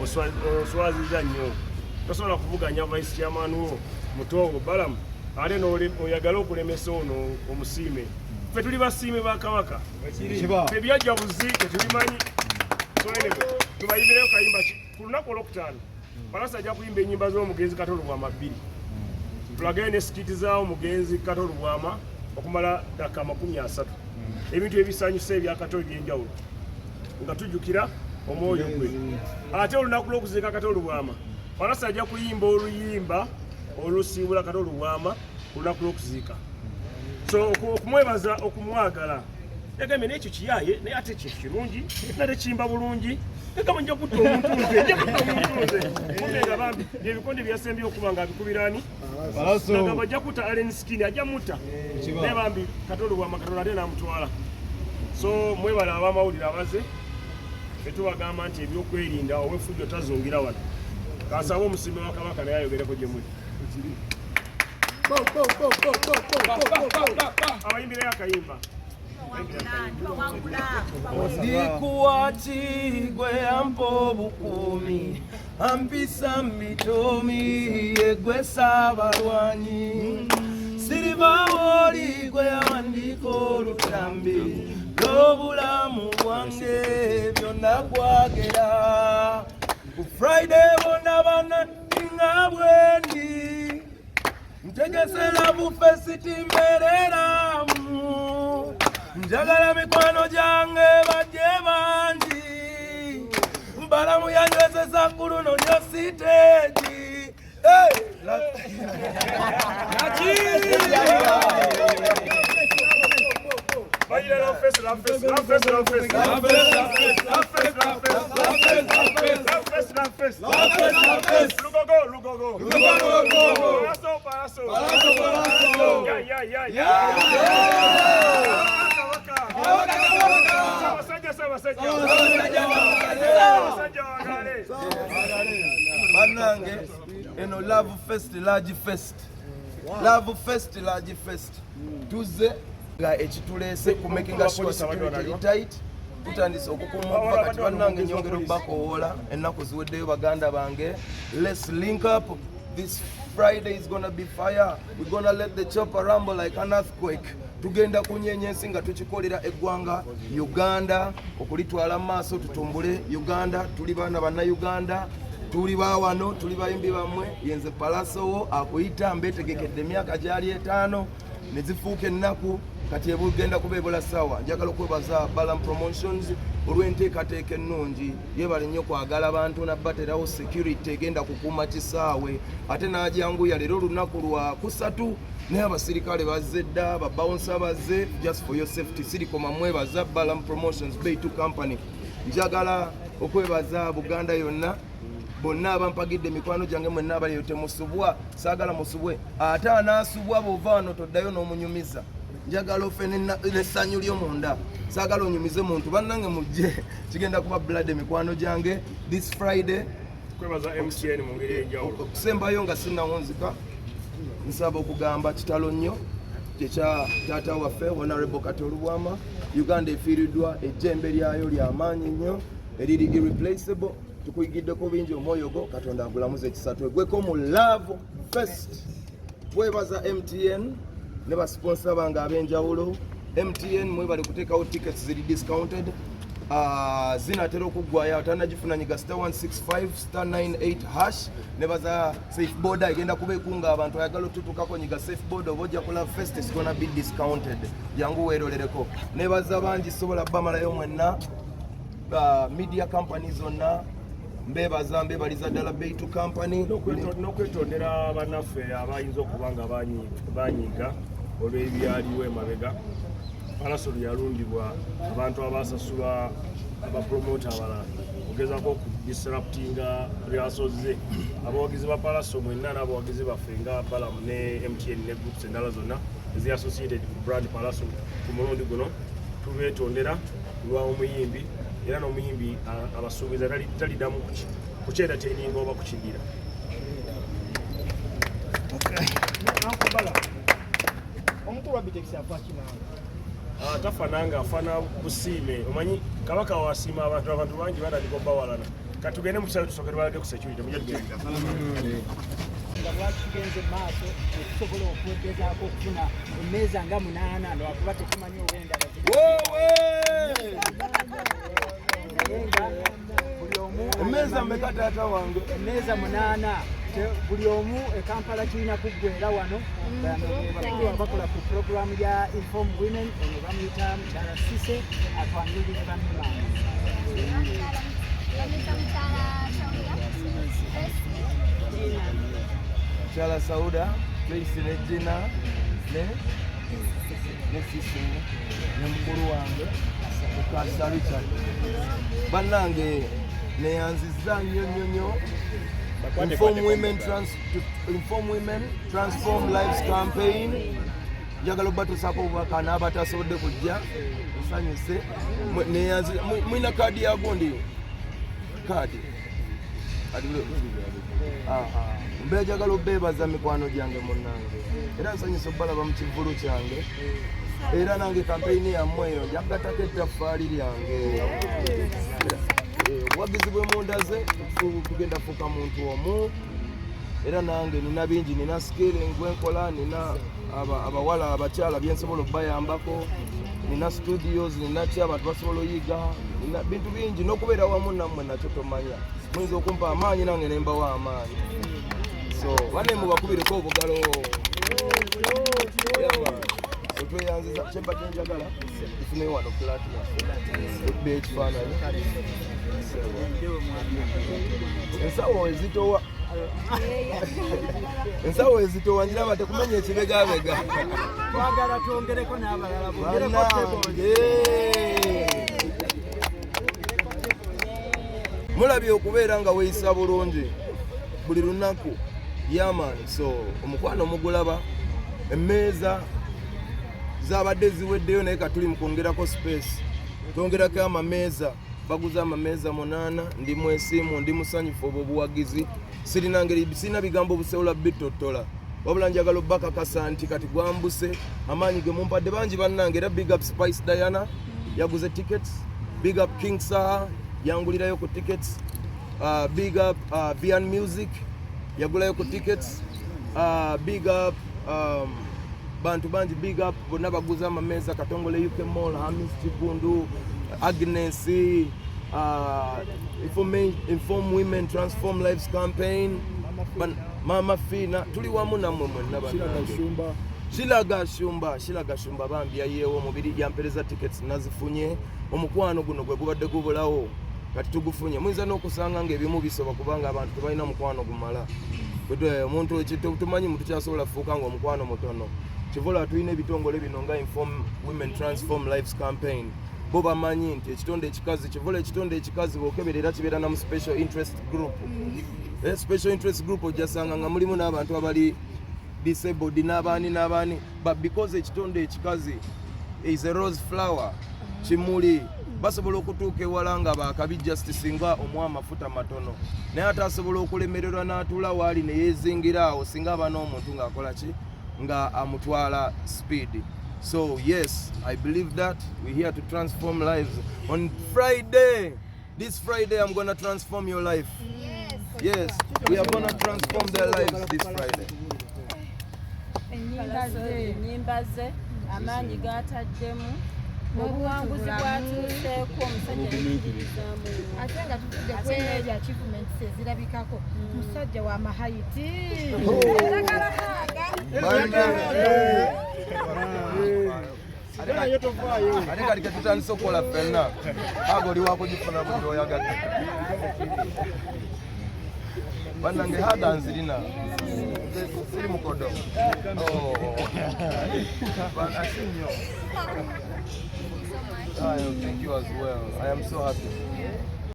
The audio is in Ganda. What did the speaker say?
Oswaziza nnyo. Tosobola kuvuganya vice chairman wo mutowo Balamu ate oyagala okulemesa ono omusiime. Ffe tuli basiime ba Kabaka, ffe byajja buzi tetubimanyi. So anyway, tubayimbireyo kayimba ki ku lunaku olwokutaano. Pallaso ajja kuyimba ennyimba z'omugenzi Kato Lubwama bbiri, tulagayo ne skit zaawo mugenzi Kato Lubwama okumala dakika 30, ebintu ebisanyusa ebya Kato ebyenjawulo nga tujjukira omwoyo gwe. Ate olunaku lw'okuziika Kato Lubwama, Pallaso ajja kuyimba oluyimba olusiibula Kato Lubwama ku lunaku lw'okuziika. So okumwebaza okumwagala, yagambye nekyo kiyaye, naye ate kintu kirungi, nate kiyimba bulungi. Yagamba, "Nja kutta omuntu nze, nja kutta omuntu nze." Kumbe nga bambi byebikonde byasembye okuba nga abikubirani, agamba ajja kutta Alien Skin, ajja mutta, naye bambi Kato Lubwama, Katonda ate namutwala. So mwebale abamawulire abaze, etubagamba nti ebyokwerinda owefujjo tazungira wano. Kansaba omusiime wa Kabaka naye ayogereko gye muli, abayimbirayo akayimba. Ndikuwaki gwe ampa obukuumi, ampisa mitomi, yegwe saabalwanyi. Sirivawo oli gwe yawandiika olutambi lw'obulamu bwange, byonna kwagera. Ku Friday bonna bana nga bwendi ntegesera bufesiti mbereramu, njagala mikwano gyange bajje bangi. Balamu yanywezeza kuluno nyo stage. Hey! Bayira Love Fest, Love Fest, Love Fest, Love Fest. Love Fest, Love Fest, Love Fest. Love Fest, Love Fest. Lugogo, Lugogo. Pallaso, Pallaso. Ya, ya, ya. Kabaka, Kabaka. Ssaabasajja, Ssaabasajja. Ssaabasajja wagale. Bannange, eno Love Fest, large fest, Love Fest, large fest. Tuzze nga ekituleese ku making sure security eri tight. Tutandise okukuuma okuva kati. Bannange, nyongera obbakowoola, ennaku ziweddeyo. Baganda bange, let's link up. This Friday is gonna be fire. We're gonna let the chopper rumble like an earthquake. Tugenda kunyenya ensi nga tukikolera eggwanga Uganda okulitwala mu maaso, tutumbule Uganda. Tuli baana Bannayuganda, tuli bawano, tuli bayimbi bammwe. Yenze Pallaso akuyita. Mbeetegekedde emyaka gyali 5 ne zifuuka ennaku, kati ebugenda kuba ebula ssaawa. Njagala okwebaza Balam Promotions olw'enteekateeka ennungi. Yebale nnyo kwagala bantu nabbaterawo security egenda kukuuma kisaawe, ate n'ajanguya. Leero olunaku lwa kusatu, naye abasirikale bazze dda, ba bouncer bazze, just for your safety. Sirikoma mwebaza Balam Promotions Bay2 Company. Njagala okwebaza Buganda yonna, bonna abampagidde, mikwano gyange mwenna abaliyo. Temusubwa, saagala musubwe. Ate anaasubwa, bw'ova wano toddayo n'omunyumiza. Njagala ofe n'essanyu lyo munda, saagala onyumize muntu. Bannange, mujje, kigenda kuba blood, mikwano gyange, this Friday. Kwebaza MTN mu ngeri ey'enjawulo. Okusembayo nga sinnawunzika, nsaba okugamba kitalo nnyo kyekya taata waffe Honorable Kato Lubwama. Uganda efiiriddwa ejjembe lyayo lyamaanyi nnyo eriri irreplaceable. Tukuyigiddeko bingi. Omwoyo gwo Katonda agulamuza ekisatu egweko mu Love Fest. Twebaza MTN ne ba sponsor bange ab'enjawulo. MTN, mwebale kuteekawo tickets ziri discounted. Zinatera okuggwayo, atanagifuna nyiga *165*98#. Nebaza Safe Boda egenda kuba ekunga abantu. Ayagala otutukako, nyiga Safe Boda oba ojja ku Love Fest. Is gonna be discounted, jangu weerolereko. Nebaza bangi, sobola bamalayo mwenna. Media company zonna mbebaza, mbebaliza ddala. Beitu Company. N'okwetondera bannaffe abayinza okuba nga banyiiga olw'ebyaliwo emabega. Pallaso lwe yalundibwa abantu abasasula abapromota abalala ogezako okudisruptinga rehearsals ze. Abawagizi ba Pallaso mwenna n'abawagizi baffe nga Balam ne MTN ne groups endala zonna ezi associated ku brand Pallaso, ku mulundi guno tubeetondera lwa omuyimbi, era n'omuyimbi abasuubiza taliddamu kukyerateninga oba kukiddira. Uncle, omukulu wa Bitex afa kinaawe? Ah, tafa nange, afana busiime. Omanyi Kabaka wasiima abantu, abantu bangi batandika obbawalana. Katugende mu kisaawe tusooke tubalage ku security, mujje tugende. Nga lwaki tugenze mu maaso okusobola okwegezaako okufuna emmeeza nga munaana, lwakuba tetumanyi oba endala naye nga buli omu Emmeeza mmeka, taata wange? Emmeeza munaana. Buli omu e Kampala kirina kuggwera wano. Bano be bakulu abakola ku puroguramu ya Inform Women. Ono bamuyita mukyala Sise, atwanjulire banne bange. Bamuyita mukyala Sauda Tracy. Mukyala Sauda Tracy ne Gina ne Sise ne mukulu wange Mukasa Richard. Bannange, neyanziza nnyo nnyo nnyo Inform Women Transform Lives campaign. Njagala obatuusaako obubaka n'abatasobodde kujja. Nsanyuse. Mulina kaadi ya gundi, kaadi. Mbe njagala obeebaza, mikwano gyange, munnange, era nsanyusa obbalaba mu kivvulu kyange. Era nange kampeyini yammwe eyo njagatako ettaffaali lyange. Obuwagizi bwe mundaze, tugenda fuuka muntu omu. Era nange nina bingi, nina skilling gwenkola, nina abawala abakyala byensobola okubayambako, nina studios, nina ki abantu basobola oyiga, nina bintu bingi. N'okubeera wamu nammwe nakyo tomanya, muyinza okumpa amaanyi nange nembawa amaanyi. So bane mubakubireko obugalo. Yeah, man. So tweyanziza. Kyembadde njagala tufuneyo wano flat yaffe tukube ekifaananyi. Ensawo ezitowa, ensawo ezitowa, njiraba tekumenya ekibegabega. Twagala twongereko n'abalala bongereko tables. Bannange, mulabye okubeera nga weeyisa bulungi buli lunaku. Yeah man, so omukwano mugulaba. Emmeeza zabadde ziweddeyo, naye katuli mu kwongerako space, twongerako amameeza. Baguze amameeza munaana. Ndi mwesiimu, ndi musanyufu. Obwo obuwagizi sirina ngeri, sirina bigambo busobola bitottola, wabula njagala obbakakasa nti kati gwambuse amaanyi ge mumpadde bangi bannange. Era big up Spice Diana, yaguze tickets. Big up King Saha, yangulirayo ku tickets. Big up Vian Music, yagulayo ku tickets. Big up bantu bangi, big up bonna baguze amameeza: Katongole UK Mall, Hamis Kigundu, Agnes, Inform Women Transform Lives campaign. Mama Fina, tuli wamu nammwe mwenna bannange. Shila Gashumba, Shila Gashumba bambi yayeewo omubiri, yampereza tickets, nazifunye. Omukwano guno gwe gubadde gubulawo, kati tugufunye. Muyinza n'okusanga ng'ebimu bisoba kubanga abantu tebalina mukwano gumala. Omuntu tumanyi muntu kyasobola fuuka nga omukwano mutono. Kivola tulina ebitongole bino nga Inform Women Transform Lives campaign, bo bamanyi nti ekitonde ekikazi kivola, ekitonde ekikazi bwokebera era kibeera na mu special interest group. Special interest group ojasanga nga mulimu n'abantu abali disabled n'abaani n'abaani, but because ekitonde ekikazi is a rose flower, kimuli, basobola okutuuka ewala nga bakabi, just singa omuwa amafuta matono. Naye ate asobola okulemererwa n'atuula waali ne yeezingira awo singa aba n'omuntu ng'akola ki, nga amutwala speed. So yes, I believe that we're here to transform lives on Friday. This Friday I'm gonna transform your life. Yes, we are gonna transform their lives this Friday. Ennyimba ze, ennyimba ze, amaanyi gataddemu, obuwanguzi bwatuuseeko, omusajja yekkiririzaamu. Ate nga tuvudde ku eri achievements ezirabikako, musajja wa mahayiti. Bannange. Naye tovaayo. Ate kati ketutandise okukola ffenna, hug oli wakugifuna buli lwoyagadde. Bannange, hug nzirina. Nze siri mukodo. Oh. Asi nnyo. Thank you so much. Ah, thank you as well. I am so happy.